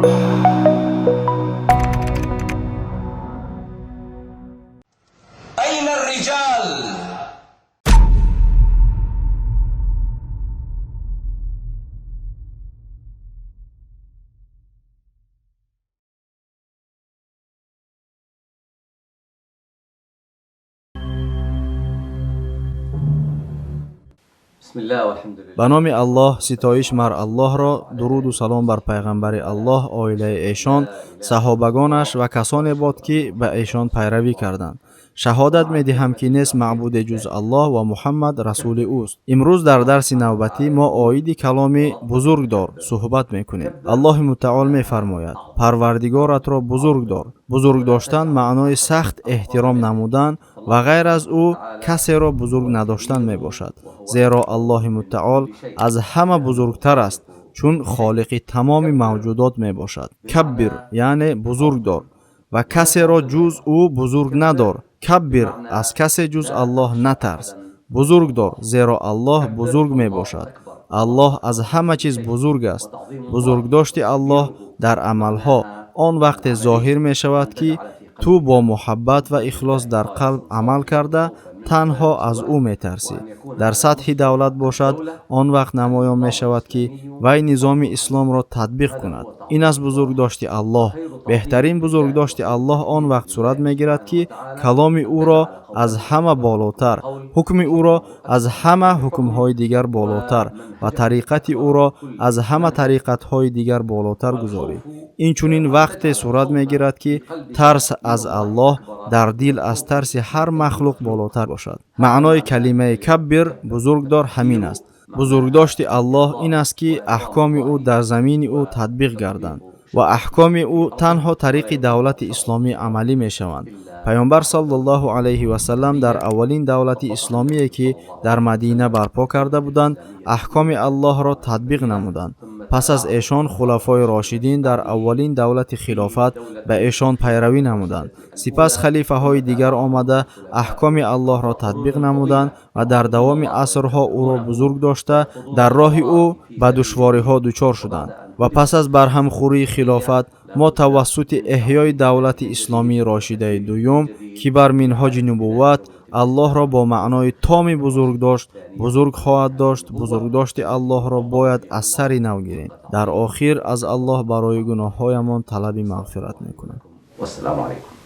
أين الرجال؟ Ба номи Аллоҳ, ситоиш мар Аллоҳро, дуруду салом бар пайғамбари Аллоҳ, оилаи эшон, саҳобагонаш ва касоне бод, ки ба эшон пайравӣ карданд. Шаҳодат медиҳам, ки нест маъбуде ҷуз Аллоҳ ва Муҳаммад расули ӯст. Имрӯз дар дарси навбатӣ мо оиди каломи бузург дор суҳбат мекунем. Аллоҳи мутаол мефармояд: Парвардигоратро бузург дор. Бузург доштан маънои сахт эҳтиром намудан ва ғайр аз ӯ касеро бузург надоштан мебошад, зеро Аллоҳи мутаол аз ҳама бузургтар аст, чун холиқи тамоми мавҷудот мебошад. Каббир, яъне бузург дор ва касеро ҷуз ӯ бузург надор. Каббир, аз касе ҷуз Аллоҳ натарс. Бузург дор, зеро Аллоҳ бузург мебошад. Аллоҳ аз ҳама чиз бузург аст. Бузургдошти Аллоҳ дар амалҳо он вақте зоҳир мешавад, ки ту бо муҳаббат ва ихлос дар қалб амал карда, танҳо аз ӯ метарсӣ. Дар сатҳи давлат бошад, он вақт намоён мешавад, ки вай низоми исломро татбиқ кунад. Ин аст бузургдошти Аллоҳ. Беҳтарин бузургдошти Аллоҳ он вақт сурат мегирад, ки каломи ӯро аз ҳама болотар, ҳукми ӯро аз ҳама ҳукмҳои дигар болотар ва тариқати ӯро аз ҳама тариқатҳои дигар болотар гузорӣ. Инчунин вақте сурат мегирад, ки тарс аз Аллоҳ дар дил аз тарси ҳар махлуқ болотар бошад. Маънои калимаи каббир, бузург дор, ҳамин аст. Бузургдошти Аллоҳ ин аст, ки аҳкоми ӯ дар замини ӯ татбиқ гарданд ва аҳкоми ӯ танҳо тариқи давлати исломӣ амалӣ мешаванд. Пайғамбар саллаллоҳу алайҳи васаллам дар аввалин давлати исломие, ки дар Мадина барпо карда буданд, аҳкоми Аллоҳро татбиқ намуданд. Пас аз эшон хулафои рошидин дар аввалин давлати хилофат ба эшон пайравӣ намуданд. Сипас халифаҳои дигар омада аҳкоми Аллоҳро татбиқ намуданд ва дар давоми асрҳо ӯро бузург дошта, дар роҳи ӯ ба душвориҳо дучор шуданд. Ва пас аз барҳамхӯрии хилофат мо тавассути эҳёи давлати исломии рошидаи дуюм, ки бар минҳоҷи нубувват Аллоҳро бо маънои томи бузург дошт, бузург хоҳад дошт. Бузургдошти Аллоҳро бояд аз сари нав гирем. Дар охир аз Аллоҳ барои гуноҳҳоямон талаби мағфират мекунем. Вассалому алайкум.